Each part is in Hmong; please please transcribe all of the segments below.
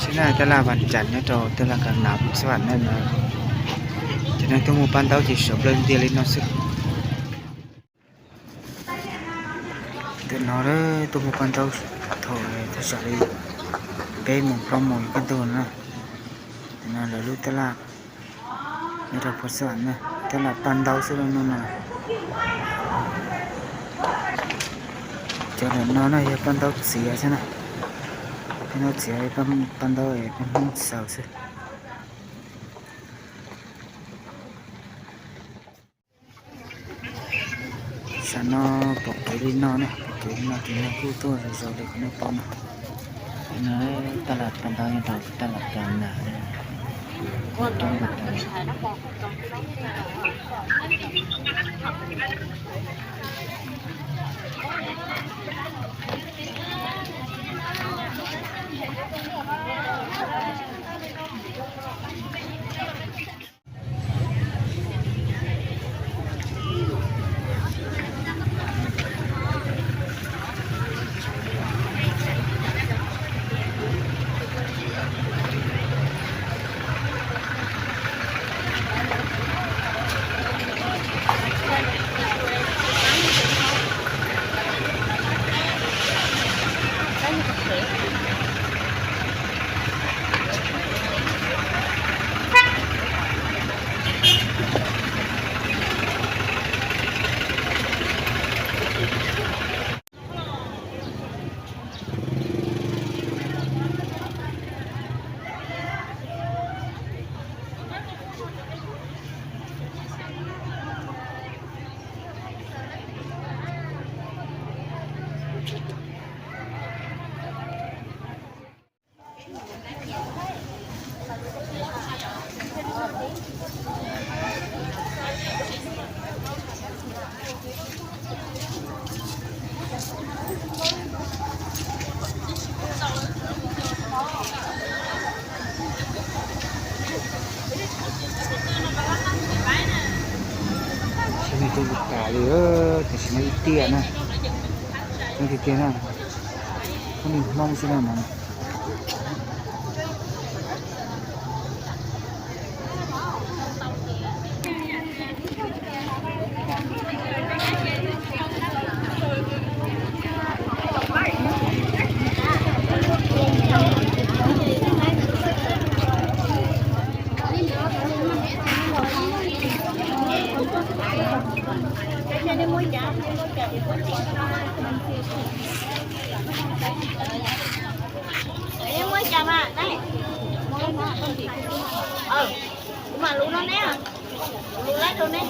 Xwb na, tab laj Vaj Tsam nyob rau tab laj Ka Nas Xas Vam na. Cov neeg tuaj muag paj ntaub ces sawv nplawg ntiag li no xwb. Ntawm no tuaj muag paj ntaub thaum thaj tsam li peb moos plaub moos yuav kaj ntug no na. Ntawm no lawv lub tab laj nyob rau Phuv Xas Vam na, tab laj paj ntaub xwb no no. Cov ntawm no na yog paj ntaub txiav xwb na, paj ntaub txiav, paj ntaub peb Hmoob xaws xwb. Sam no pom kev li no na, pom kev li no ces neeg kuj tuaj zom zaws li qhov nej pom no. No tab laj paj ntaub nyob rau tab laj Ka Nas. Saib nej, coob tas li, tam sim no ib tiam na, coob tiag tiag na, peb neeg Hmoob xwb na no. Kuv mam lus rau neb, lus laib rau neb.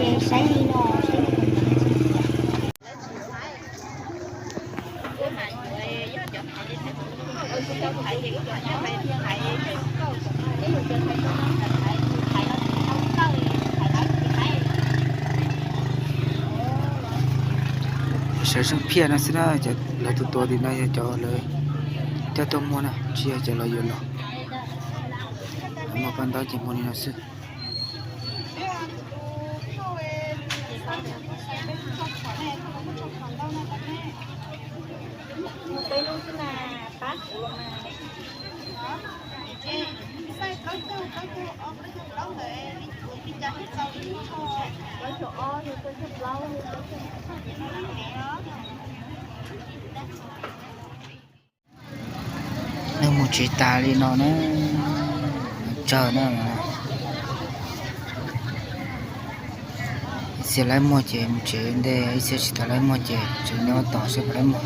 Ces saib li no, saib li no. Sawv tsees phiaj no xwb na, cov lawv tus tuav tim no yog cov lawv coj tuaj muag na, tsis yog cov lawv yuav los. Lawv muag paj ntaub ces muag li no xwb. Neeg mus tsev tas li no na, tsawg na. Ib txhia laib muag ces mus tsev ntej, ib txhia tsis tau laib muag ces tseem nyob tos seb puas laib muag.